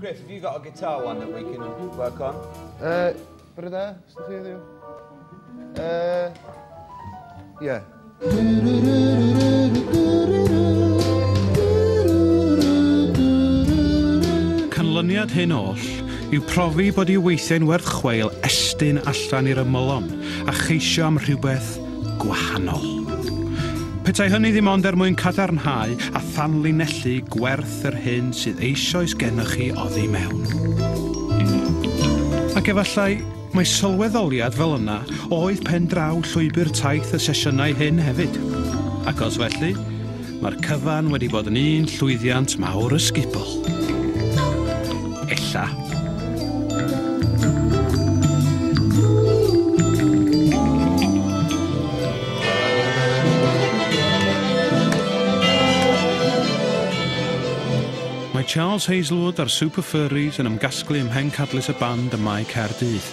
Griff, have you got a guitar one that we can work on? Bore da, sut chi heddiw? Yeah. Canlyniad hyn oll yw profi bod ei weithiau'n werth chweil estyn allan i'r ymylon a cheisio am rhywbeth gwahanol. Petai hynny ddim ond er mwyn cadarnhau a thanlinellu gwerth yr hyn sydd eisoes gennych chi oddi mewn. Ac efallai mae sylweddoliad fel yna oedd pen draw llwybr taith y sesiynau hyn hefyd. Ac os felly, mae'r cyfan wedi bod yn un llwyddiant mawr ysgubol. Ella. Mae Charles Hazelwood a'r Super Furries yn ymgasglu ym mhencadlys y band ym Mae Caerdydd.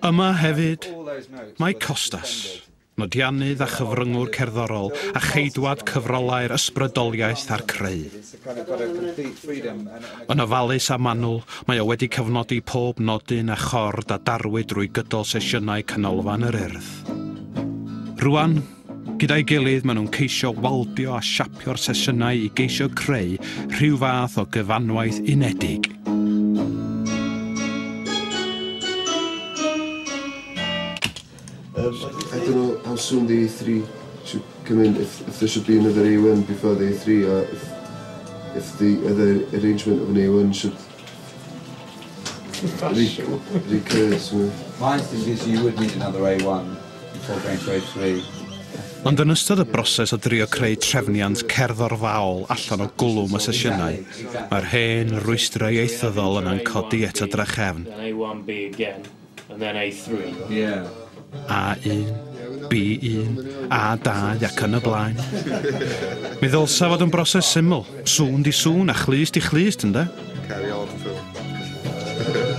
Yma hefyd, mae Costas, nodiannydd a chyfryngwr cerddorol a cheidwad cyfrolau'r ysbrydoliaeth a'r creu. Yn ofalus a manwl, mae o wedi cofnodi pob nodyn a chord a darwyd drwy gydol sesiynau Canolfan yr Urdd. Rwan, gyda'i gilydd, maen nhw'n ceisio waldio a siapio'r sesiynau i geisio creu rhyw fath o gyfanwaith unedig. I don't know how soon the A3 should come in, if there should be another A1 before the A3, or if the other arrangement of an A1 should recur. So. My instinct is you would need another A1 before going to A3. Ond yn ystod y broses o drio creu trefniant cerddorfaol allan o gwlwm y sesiynau, mae'r hen rwystrau ieithyddol yna'n codi eto drachefn. Then A1B again, and then A3. Yeah. A1, B1, A2 ac yn y blaen. Mi ddylsa fod yn broses syml, sŵn di sŵn a chlust di chlust, ynde? Carry on, Phil.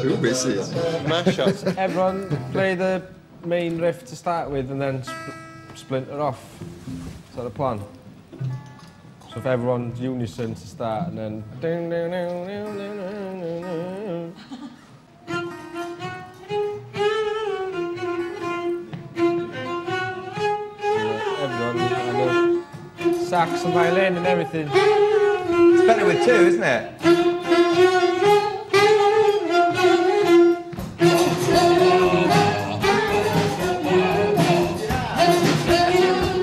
Who misses? Mash-ups. Everyone play the main riff to start with and then splinter off. Is that the plan? So if everyone's unison to start and then... Ding, ding, ding, ding, ding, ding, ding, ding. Everyone, and the sax and violin and everything. It's better with two, isn't it?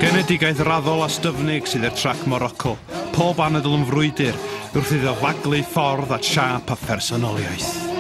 Genedigaeth raddol a styfnig sydd i'r trac Morocco. Pob anadl yn frwydr wrth iddo faglu ffordd at siâp a phersonoliaeth.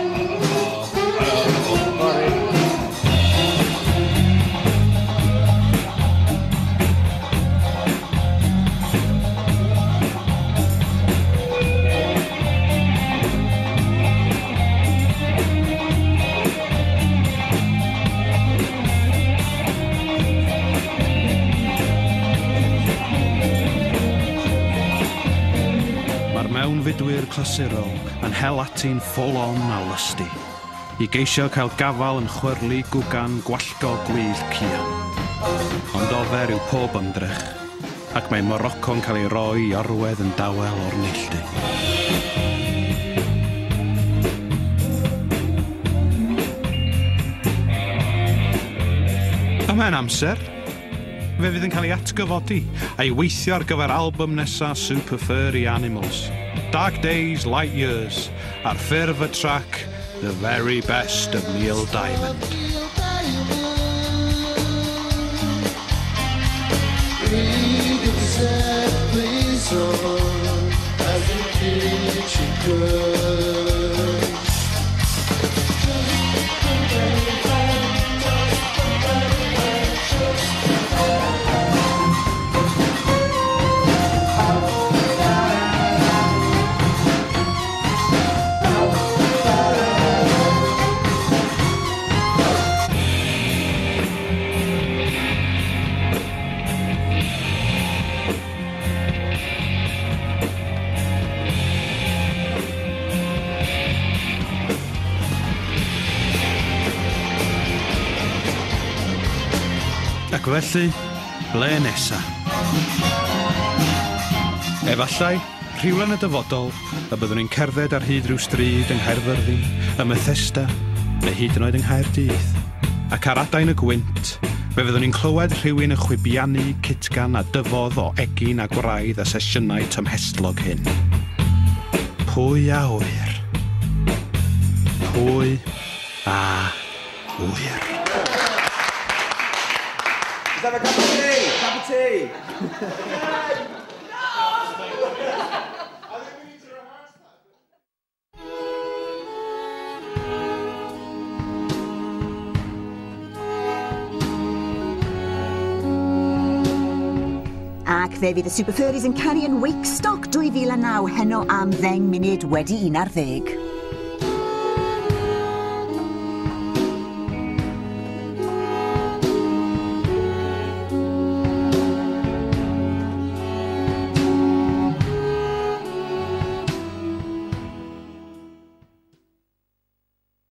Mewnfudwyr clasurol yn hel ati'n full on a lusty, i geisio cael gafal yn chwyrlu gwgan gwallgo gwyllt cian. Ond ofer yw pob ymdrech, ac mae Morocco'n cael ei roi i orwedd yn dawel o'r neilltu. Ymhen amser, fe fydd yn cael ei atgyfodi a'i weithio ar gyfer album nesa Super Furry Animals. Dark Days, Light Years, ar ffurf y trac The Very Best of Neil Diamond. Read exactly so as the kitchen could. Ac felly, ble nesa? Efallai, Rhywle yn y dyfodol, y byddwn ni'n cerdded ar hyd rhyw stryd yng Nghaerfyrddin, ym Methesda, neu hyd yn oed yng Nghaerdydd. Ac ar adain y gwynt, fe fyddwn ni'n clywed rhywun yn chwibianu cytgan a dyfodd o egin a gwraidd a sesiynau tymhestlog hyn. Pwy a ŵyr? Pwy a ŵyr? Is that a cup of tea? Cup of tea? Ac fe fydd y Super Furries yn canu yn Wakestock 2009 heno am 11:10.